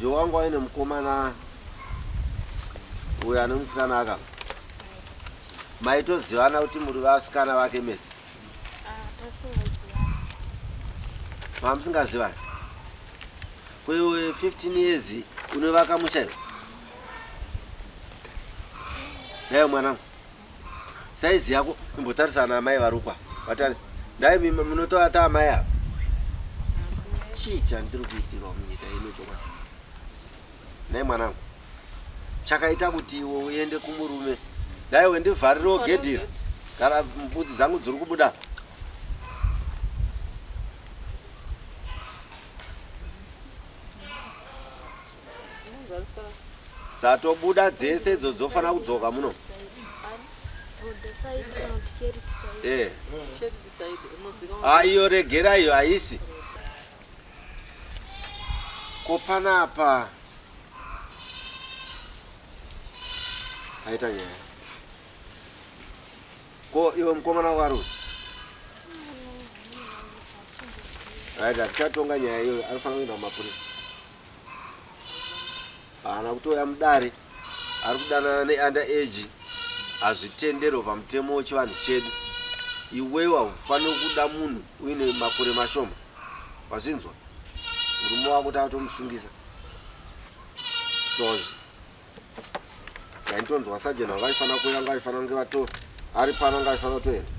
Ndiwe wanga waine mukomana uyo ane musikana aka. Maitozivana kuti muri vasikana vake mese? Ah, tasingazivani. Mamusingazivani? Kwewe 15 years unovaka musha iwe? Dai mwanangu. Saizi yako imbotarisa ana amai varukwa. Vatarisa. Dai munotovata amai ava. Chii chandiri kuitirwa munyika ino chokwadi? Nhai mwanangu. Chakaita kuti iwe uende kumurume. Dai wendivharirewo gedhi iri. Kana mbudzi dzangu dziri kubuda. Dzatobuda dzese idzo dzofanira kudzoka muno. Eh. Ah, iyo regera iyo haisi. Ko panapa aita nyaya. Ko iwe mukomana wako ari Right, hatichatonga nyaya iyoyo, anofanira kuenda kumapurisa. Haana kutouya mudare, ari kudanana neunder age, hazvitenderwe pamutemo wechivanhu chedu. Iwewe haufaniri kuda munhu uine makore mashoma. Wazvinzwa? Murume wako tatomusungisa. Zvozvi. Ndaitonzwa sajeni vanga vaifanira kuuya vanga vaifanira kunge vato ari pano anga vaifanira kutoenda.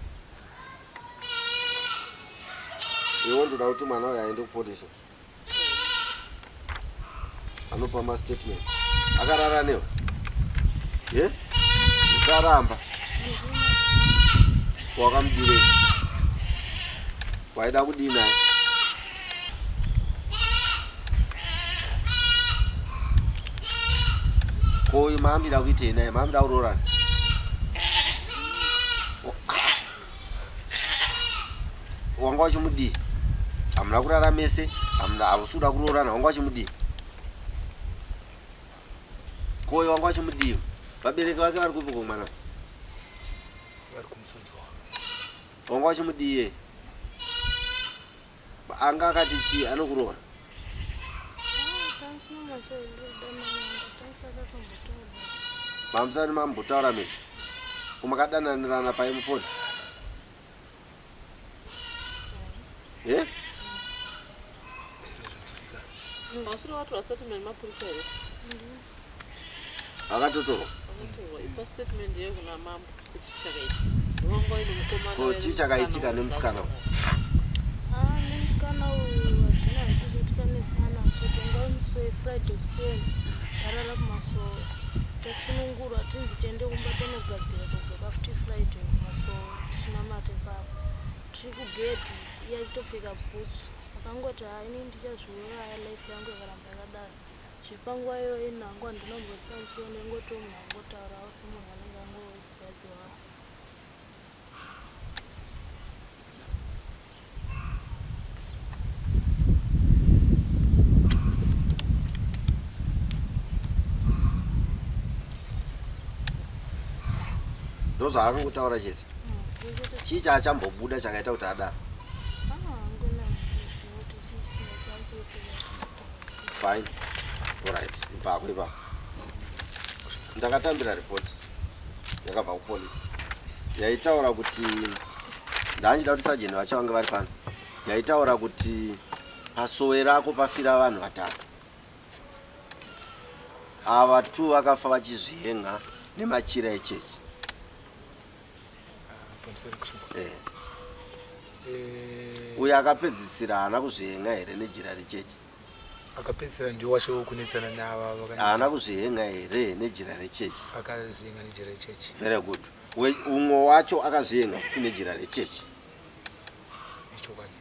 Iwe ndoda kuti mwana uyu aende kupolice. Anopa ma statements. Akarara newe? Ye? Usaramba. Wakamudirei? Waida kudii naye? Ko uyu maamida kuitei naye? Maamida kuroorana? Ah. Wanga uchimudii? Hamuna kurara mese, hamuna hausi kuda kuroorana, wanga uchimudii? Ko uyu wanga uchimudii? Vabereki vake vari kupi ko mwana? Vari kumutsonzwa. Wanga uchimudii? Anga akati chii anokuroora? Mamusati mambotaura mese? Ko makadananirana pai mufoni? Eh? Hausiri watorwa statement mapurisa here? Akatotorwa. Akatorwa. Ipa statement yeyo kuna mambo kuti chakaitika. Wanga uine mukomana Ko chii chakaitika nemusikana uyu? Ah, nemusikana uyu hatina hedu zvatikanetsana so tanga musi wefriday kuseni tarara kumasowe tasunungurwa tinzi tiende kumba tonogadzira todzoka futi friday kumasowe tichinamata ipapo tiri kugedhi iye achitopfeka bhutsu akangoti haa ini ndichazviuraya life yangu ikaramba yakadaro Zvepanguva iyoyo ini hangu handina kumboisa musoro ndaingotiwo munhu angotaurawo semunhu anenge angorwadziwawo. Ndozvaakangotaura chete. Chii chaachambobuda chakaita kuti adaro? Fine. Alright. Ibvako ipapo. Ndakatambira report yakabva kupolice yaitaura kuti ndanchida kuti sajeni vacho vange vari pano yaitaura kuti pasowe rako pafira vanhu vatatu ava two vakafa vachizvihenga nemachira echechi pamusoro kushoko eh. Eh, uyo akapedzisira haana kuzvihenga here nejira rechechi akapedzisira ndiwo wacho wokunetsana naava vakanetsana. Haana kuzvihenga here nejira rechechi? Akazvihenga nejira rechechi. Very good. Umwe wacho akazvihenga futi nejira rechechi. Ichokwadi.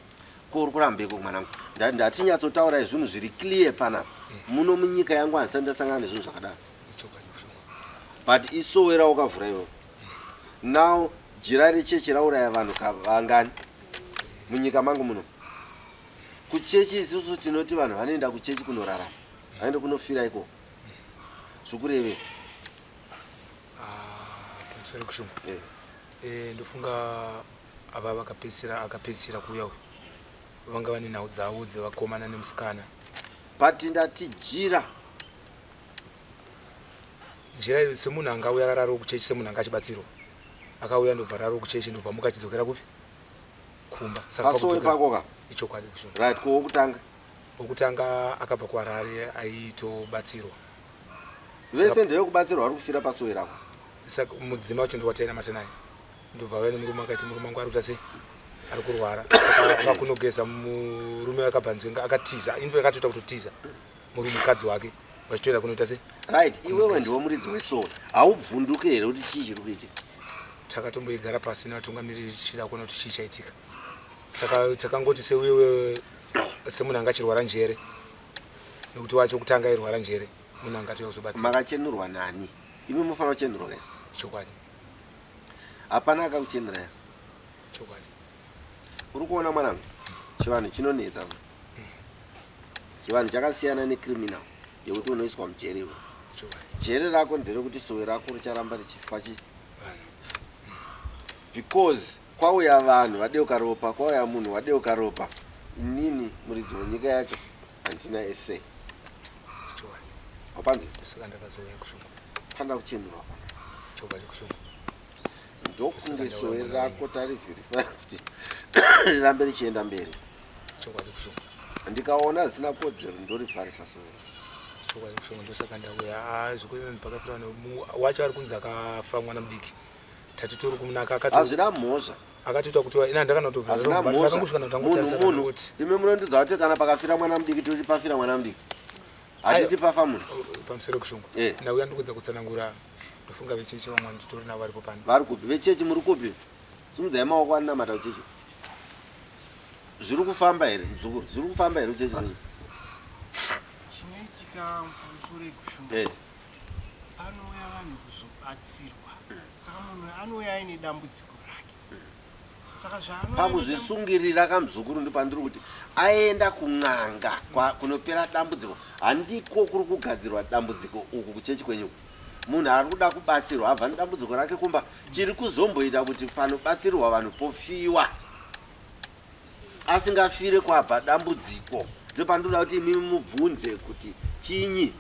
Ko uri kurambeko mwanangu? Ndatinyatsotaura zvinhu zviri clear panapa. Muno munyika yangu handisati ndasangana nezvinhu zvakadaro. Ichokwadi kushoko. But isowe rawakavhura iwewe. Now jira rechechi rauraya vanhu vangani munyika mangu muno? Kuchechi isusu tinoti vanhu vanoenda kuchechi kunorarama, vaende kunofira ikoko. Zvikurevei? Ah, pamusoro kushumba. Eh. Eh, ndofunga ava vakapedzisira akapedzisira kuuya uyu vanga vane nhau dzavo dzevakomana nemusikana. But ndati jira. Jira iri semunhu angauya akararo kuchechi, semunhu anga achibatsirwa, akauya ndobva raro kuchechi, ndobva muka achidzokera kupi? Kumba. Saka Pasowe pakudzokera- pako ka? Ichokwadi kushunga. Right, ko wokutanga? Wokutanga akabva kuHarare aitobatsirwa. Vese ndevekubatsirwa vari kufira pasowe rako. Saka mudzimai wacho ndowatainamata naye, ndobva auya nemurume, akati murume wangu ari kuita sei, ari kurwara. Saka vakunogeza, murume akabva nzvenga akatiza, invo yakatoita kutotiza murume mukadzi wake vachitoenda kunoita sei. Right, iwewe ndiwe muridzi wesowe, haubvunduke here kuti chii chiri kuitika? Takatomboigara pasi nevatungamiriri tichida kuona kuti chii chaitika. Saka takangoti seuyewe semunhu anga achirwara njere, nekuti wacho kutanga airwara njere, munhu angatouya kuzobatsira. Makachenurwa nani? Imi munofanira kuchenurwa kai? Chokwadi. Hapana akakuchenura here? Chokwadi. Uri kuona mwanangu, chivanhu chinonetsa. Chivanhu chakasiyana necriminal yekuti unoiswa mujeri iwe. Chokwadi. Jeri rako nderekuti sowe rako richaramba richifa chi because kwauya vanhu vadeuka ropa, kwauya munhu wadeuka ropa. Inini muridzi wenyika yacho handina ese. Chokwadi. Wapanzisa? Saka ndakazouya kushungu. Panda kuchenurwa pana. Chokwadi kushungu. Ndokunge sowe rako tarivherify kuti rirambe richienda mberi. Chokwadi kushungu. Ndikaona zvisina kodzero ndorivharisa sowe. Chokwadi kushungu, ndosaka ndauya. Zvikuti pakafira vanhu, wacho ari kunzi akafa mwana mudiki, tati tori kumunaka akati Hazvina mhosva. Akatoita kuti ina Hazvina mhosva. ndakangosvika Munhu ndangotarisa munhu kuti imi munondidza kuti kana pakafira mwana mudiki toti pafira mwana mudiki, hatiti pafa munhu. Pamusoro kushungu. Eh. Ndauya ndikudza kutsanangura, ndofunga vechechi vamwe nditori navo varipo pano. Vari kupi vechechi? Muri kupi? Simudzai maoko anonamata kuchechi. Zviri kufamba here, muzukuru? Zviri kufamba here kuchechi kwenyu? Chinoitika pamusoro ekushunga, panouya vanhu kuzobatsirwa, saka munhu anouya aine dambudziko rake, saka zvaanouya Pakuzvisungirira kamuzukuru, ndopandiri kuti aenda kun'anga kunopera dambudziko, handiko kuri kugadzirwa dambudziko uku kuchechi kwenyu. Munhu ari kuda kubatsirwa abva nedambudziko rake kumba. Chiri kuzomboita kuti panobatsirwa vanhu pofiwa asingafire kwabva dambudziko, ndopandinoda kuti imimi mubvunze kuti chinyi.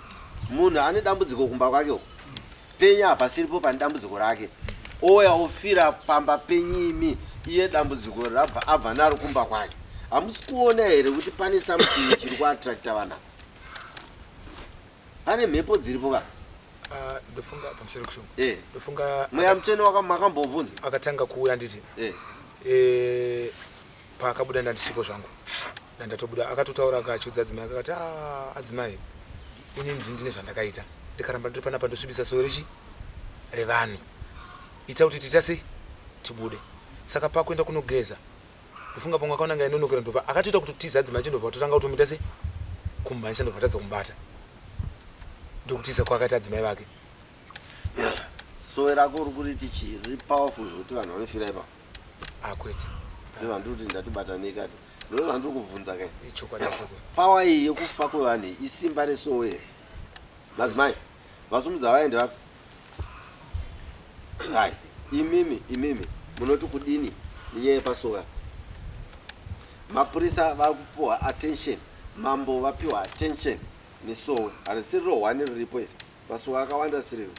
Munhu ane dambudziko kumba kwake uko, penya hapasiripo pane dambudziko rake, ouya ofira pamba penyimi, iye dambudziko rabva abva naro kumba kwake. Hamusi kuona here kuti pane something chiri kuattracta vanhu ava? Pane mhepo dziripo ka? Ah, ndofunga pamusoro kushungu. Ndofunga Mweya Mutsvene makambobvunza? Akatanga kuuya nditi paakabuda ndandisipo zvangu, ndandatobuda, akatotaura akachiudza adzimai, akati, "Ah, adzimai, ini ndine zvandakaita, ndikaramba ndiri panapa ndosvibisa sowe rechi revanhu. Ita kuti tiita sei tibude." Saka pakuenda kunogeza, ndofunga pamwe akaona ngainonokera, ndobva akatoita kutotiza adzimai acho, ndobva kutotanga kutomuita sei, kumumhanyisa, ndobva atadza kumubata, ndokutiza kwakaita adzimai vake. Sowe rako uri kuriti chii? Riri powerful zvokuti vanhu vanofira ipapo? Akwete. Ndozvandiri kuti ndatibatanei kati, ndozvandiri kubvunza kai. Ichokwadi sekuru. Power iyi yekufa kwevanhu iyi isimba resowe here? Madzimai vasumudza vaende vapi? Hai, imimi munoti kudini nenyaya yepasowe apa? Mapurisa vakupiwa attention, mambo vapiwa attention nesowe. Harisiri rohwani riripo iri, masowe akawanda siriwo,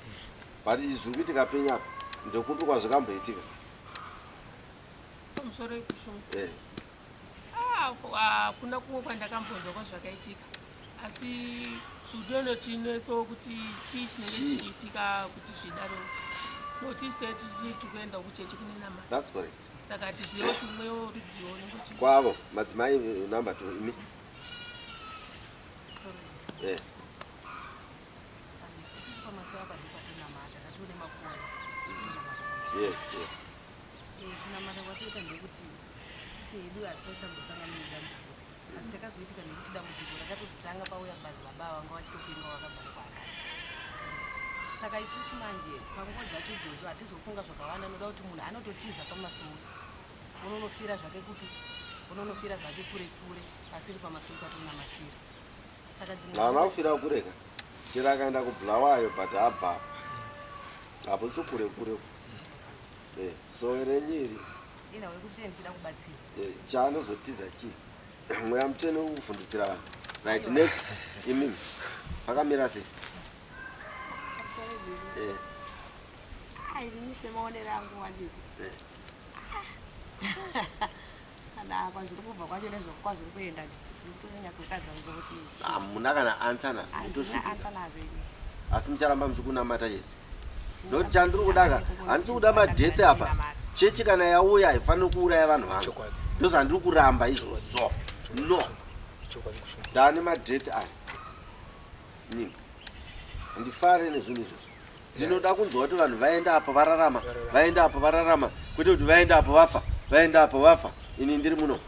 but izvi zviri kuitika penya apa, ndekupi kwazvikamboitika? Pamusoro yekushungu. Eh. Ah, hakuna kumwe kwandakambonzwa kwazvakaitika, asi zvitonochinetso kuti chii chinenge Chii? chichiitika kuti zvidaro, nokuti state tiri kuenda kuchechi kune namata. That's correct. Saka hatizive kuti mwewo rudziwo unenge Kwavo madzimai, number two, imi. Isusu pamasowe apa ndopatonamata, tatione makore tonamata. Yes. Kunamata kwatoita ndekuti isusu hedu hatisati tambosangana nedambudziko, asi chakazoitika nekuti dambudziko rakatozotanga pauya madzibaba vanga vachitopenga vakabva kuHarare. Saka isusu manje panguva dzacho idzodzo hatizofunga zvakawanda, noda kuti munhu anototiza pamasowe, unonofira zvake kupi, unonofira zvake kure kure, pasiri pamasowe patinonamatira. Saka dzimwe Haana kufira kureka, chero akaenda kuBulawayo, but abva hapusi kure kure. Sowe renyu iri Inhau yekuti tee ndichida kubatsira. Chaanozotiza chii? Mweya Mutsvene uri kuvhundutsira vanhu. Right, next imimi pakamira sei? Eh. Ini semaonero angu wandiri. Eh. Kana kwazviri kubva kwacho nezvakwazviri kuenda ndiri kutonyatsotadza kuziva kuti Hamuna kana answer nazvo. Handina Mutosvipika. answer nazvo ini. Asi mucharamba muchikunamata chete. Nokuti chandiri kudaka handisi kuda madeath apa. Chechi kana yauya haifaniri kuuraya vanhu vangu. Ndozvandiri kuramba izvozvo. No. Ndane madeath aya. Nyika. Handifare nezvinhu izvozvo. Ndinoda kunzwa kuti vanhu vaenda apo vararama, vaenda apo vararama, kwete kuti vaenda apo vafa, vaenda apo vafa. Ini ndiri muno.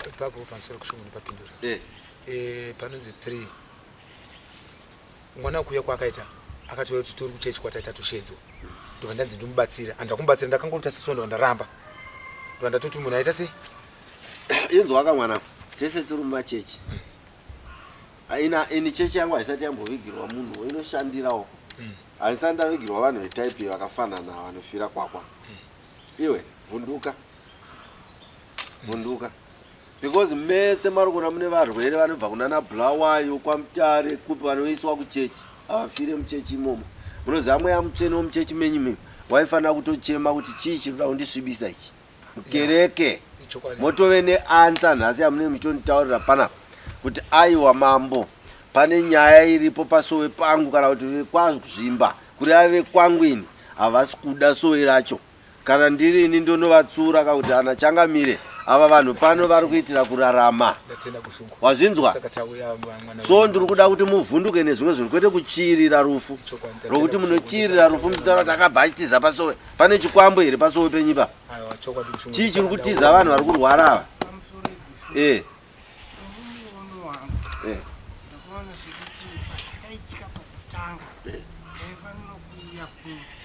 Ipapo pamusoro kushungu ndipapindura. Eh. Eh, panonzi 3. Mwana kuuya kwaakaita akatouya kuti tori kuchechi kwataita toshedzwa. Ndobva ndanzi ndimubatsira. Handina kumubatsira ndakangoita seso ndobva ndaramba. Ndobva ndatoti munhu aita sei? Inzwaka mwanangu, tese tiri mumachechi. Aina ini chechi yangu haisati yambovigirwa munhu, inoshandirawo. Haisati ndavigirwa vanhu vetaipi vakafanana vanofira kwakwa. Iwe vhunduka. Vhunduka. Because mese mari kuona mune varwere vanobva kunana Bulawayo, kwaMutare, kupi vanoiswa kuchechi. Havafire muchechi imomo. Munoziva mweya mutsvene wemuchechi menyu imimi waifanira kutochema kuti chii chiri kuda kundisvibisa ichi. Mukereke. Motove neansa nhasi yamunenge muchitonditaurira panapa kuti aiwa mambo pane nyaya iripo pasowe pangu kana kuti vekwazvimba kureva vekwangu ini havasi kuda sowe racho. Kana ndiri ini ndonovatsura ka kuti ana changamire ava vanhu pano vari kuitira kurarama. Wazvinzwa? So ndiri kuda kuti muvhunduke nezvimwe zvinhu kwete kuchiirira rufu. Rokuti munochiirira rufu muchitaura kuti akabva achitiza pasowe. Pane chikwambo here pasowe penyu ipapa? Chii chiri kutiza vanhu vari kurwara ava? Eh. Eh.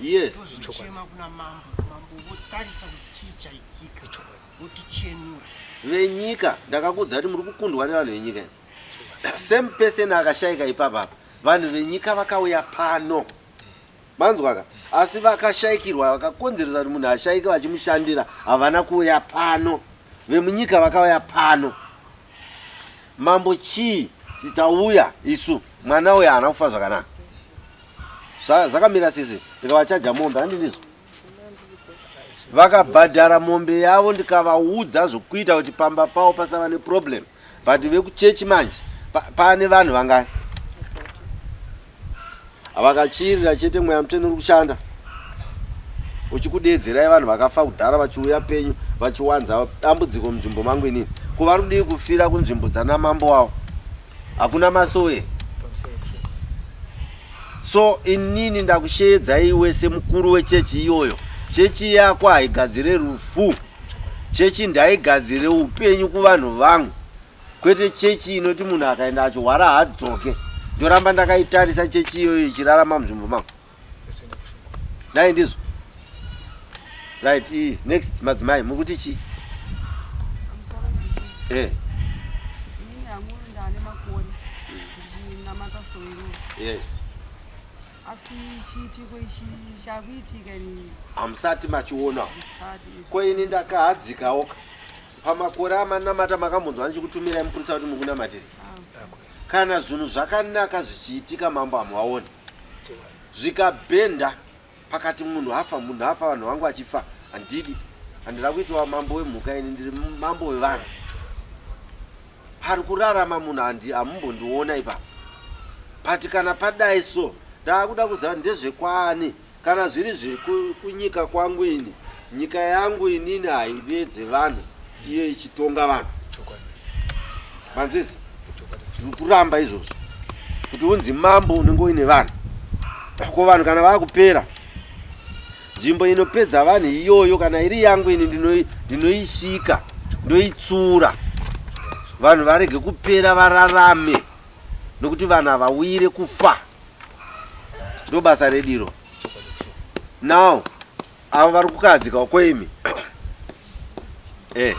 Yes. Tozochema kuna mambo, mambo votarisa kuti chii chaitika, votichenura. Venyika ndakakuudza kuti muri kukundwa nevanhu venyika ino. Same person akashaika ipapa apa. Vanhu venyika vakauya pano. Manzwaka? Asi vakashaikirwa vakakonzeresa kuti munhu ashaike vachimushandira havana kuuya pano. Vemunyika vakauya pano. Mambo chii tauya isu mwana uyu haana kufa zvakanaka. Zvakamira sisi ndikavachaja mombe handi ndizvo. Vakabhadhara mombe yavo ndikavaudza zvokuita kuti pamba pavo pasava neproblem. But vekuchechi manje pane vanhu vangani? Vakachiirira chete mweya mutsvene uri kushanda uchikudeedzerai vanhu vakafa kudhara vachiuya penyu vachiwanza dambudziko munzvimbo mangu inini. Ko vari kudii kufira kunzvimbo dzana mambo wavo? Hakuna masowe. So inini ndakusheedza iwe semukuru wechechi iyoyo. Chechi yako haigadzire rufu. Chechi ndaigadzire upenyu kuvanhu vangu. Kwete chechi inoti munhu akaenda achihwara haadzoke. Ndoramba ndakaitarisa chechi iyoyo ichirarama munzvimbo mangu. Dai ndizvo. Right, iyi next madzimai mukuti chii? Eh. Inini hangu ndane makore ndichinamata soiro. Yes. Asi chiitiko ichi chakuitika ini Hamusati machiona. Ko ini ndakahadzikawo pamakore amanamata makambonzwa ndichikutumirai mupurisa kuti mukunamatire. Kana zvinhu zvakanaka zvichiitika mambo hamuvaoni. Zvikabhenda pakati munhu afa munhu afa vanhu vangu vachifa handidi handina kuitwa mambo wemhuka ini ndiri mambo wevanhu pari kurarama munhu handi hamumbondiona ipapo but kana padai so ndaakuda kuziva ndezvekwaani kana zviri zvekunyika kwangu ini nyika yangu inini haivedze vanhu iyo ichitonga vanhu manzisi ndiri kuramba izvozvo kuti unzi mambo unenge uine vanhu ko vanhu kana vakupera nzvimbo inopedza vanhu iyoyo kana iri yangu ini ndinoisvika ndoitsura vanhu varege kupera vararame nokuti vanhu havawire kufa ndobasa rediro now avo vari kukahadzikawo kweimi eh.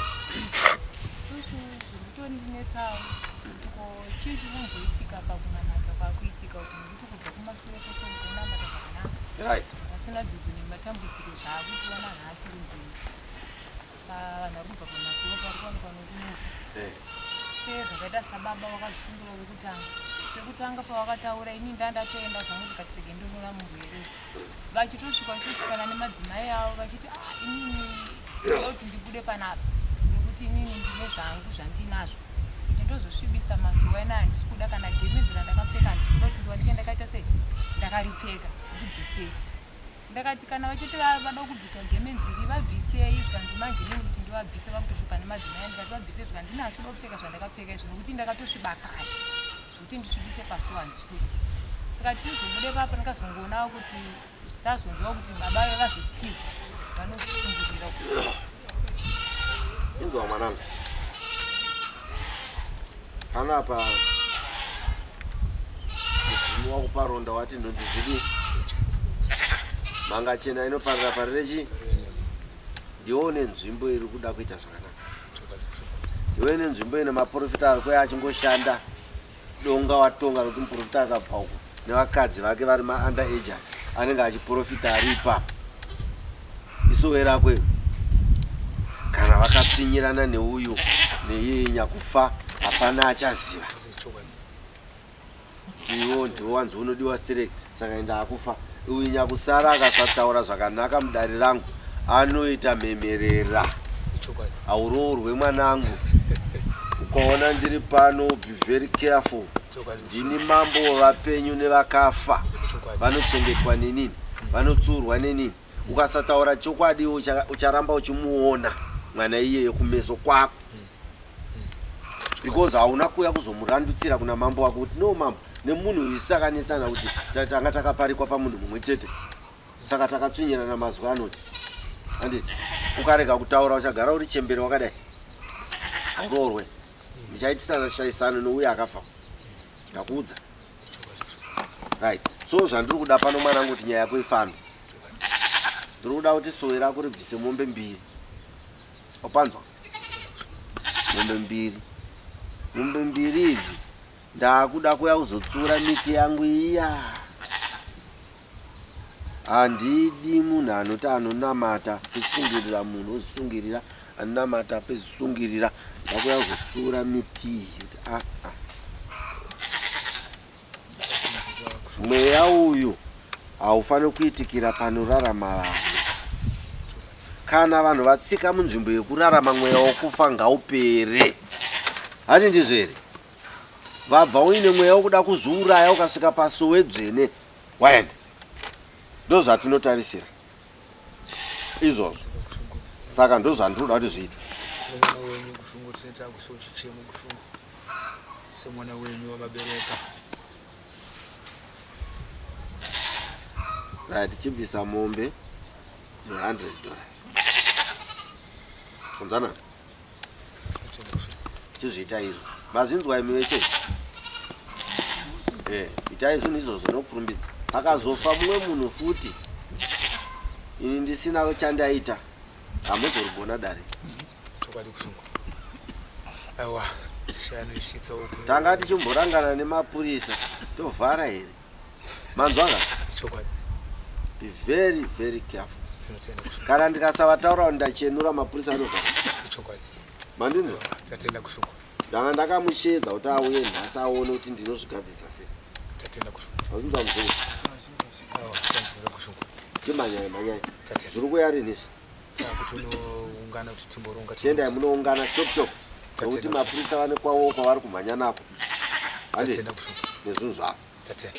Susu zvirikutondinetsawo kuti ko chii chikumboitika pakunamata kwakuitika uku nekuti kubva kumashure kwose kunamata zvakanaka right pasina dzidzo nematambudziko zvaakuitiwa nanhasi kunzi vanhu vari kubva pamasuwo pari kuwanikwa nokunofa eh. Sezvakaita sababa vakazvisungura vekutanga. Pekutanga pavakataura ini ndandatoenda zvangu ndikati rege ndonora murwere. Vachitosvika vachitosvikana nemadzimai avo vachiti ah inini ndoda kuti ndibude panapa nekuti inini ndine zvangu zvandinazvo kuti ndozosvibisa mazuva ena handisi kuda kana gemenzi randakapfeka handisi kuda kuti ndiwanike ndakaita sei ndakaripfeka ndibvisei. Ndakati kana vachiti vada kubviswa gemenzi iri vabvisei zvikanzi manje inini kuti ndivabvise vakutosvipa nemadzimai ndikati vabvise zvikanzi ini handisi kuda kupfeka zvandakapfeka izvi nokuti ndakatosviba kare zvekuti ndisvibise pasuo handisi kuda saka tichizobude papa ndakazongoonawo kuti tazonzwa kuti baba ve vazotiza vanosungirira inzwa mwanangu panapa mudzimu wakuparonda wati nhunzi dzidii mhanga chena inoparira parire chii ndiwo une nzvimbo iri kuda kuita zvakanaka ndiwo ine nzvimbo ine maprofita ari kuya achingoshanda donga watonga nokuti muprofita akabva uko nevakadzi vake vari maunder age anenge achiprofita ari ipapo isowe rako iro kana vakatsvinyirana neuyu neiyi nyakufa hapana achaziva ndiwo ndiwo wanzi unodiwa stereki saka enda akufa uyu nyakusara akasataura zvakanaka mudare rangu anoita mhemerera hauroorwe mwanangu ukaona ndiri pano be very careful ndini mambo wevapenyu nevakafa vanochengetwa nenini vanotsuurwa nenini ukasataura chokwadi ucharamba uchimuona mwana iyeye kumeso kwako because hauna kuuya kuzomurandutsira kuna mambo wako kuti no mambo nemunhu uyu sakanetsana kuti tanga takaparikwa pamunhu mumwe chete saka takatsvinyirana mazwi anoti anditi ukarega kutaura uchagara uri chembere wakadai hauroorwe ndichaitisana shaisano nouyo akafa ndakuudza right so zvandiri kuda pano mwanangu kuti nyaya yako ifambe ndiri kuda kuti sowe rako ribvise mombe mbiri wapanzwa mombe mbiri mombe mbiri idzi ndakuda kuya kuzotsura miti yangu iya handidi munhu anoti anonamata kusungirira munhu ozvisungirira anonamata pezvisungirira ndakuya kuzotsura miti iyi kuti aa ah, ah. Mweya uyu haufaniri kuitikira panorarama vanhu. Kana vanhu vatsika munzvimbo yekurarama mweya wokufa ngaupere. Hati ndizvo here? Vabva uine mweya wokuda kuzviuraya ukasvika pasowe dzvene waenda. Ndozvatinotarisira izvozvo. Saka ndozvandinoda kuti zviite. Semwana wenyu wamabereka. Right, chibvisa mombe ne 100 dollars. Kunzana? Chizviita izvo. Mazvinzwa imi vechechi? Eh, itai zvinhu izvozvo nokurumbidza. Akazofa mumwe munhu futi. Ini ndisina chandaita. Hamuzorigona dare. Chokwadi kushungu. Aiwa, tichanosvitsa uku. Tanga tichimborangana nemapurisa tovhara here? Manzwa ka? Chokwadi. Be very very careful. Tinotenda kushungu. Kana ndikasavataura kuti ndachenura mapurisa anovhara. Chokwadi. Mandinzwa? Tatenda kushungu. Ndanga ndakamusheedza kuti auye nhasi aone kuti ndinozvigadzirisa sei. Tatenda kushungu. Wazinzwa muzukuru? Aiwa, tanzwa kushungu. Chimhanyai mhanyai. Tatenda. Zviri kuya rinhi izvi? Takutonoungana kuti timboronga. Chiendai munoungana chop chop. Nokuti mapurisa vane kwavo kwavari kumhanya nako. Handiti nezvinhu zvavo. Tatenda.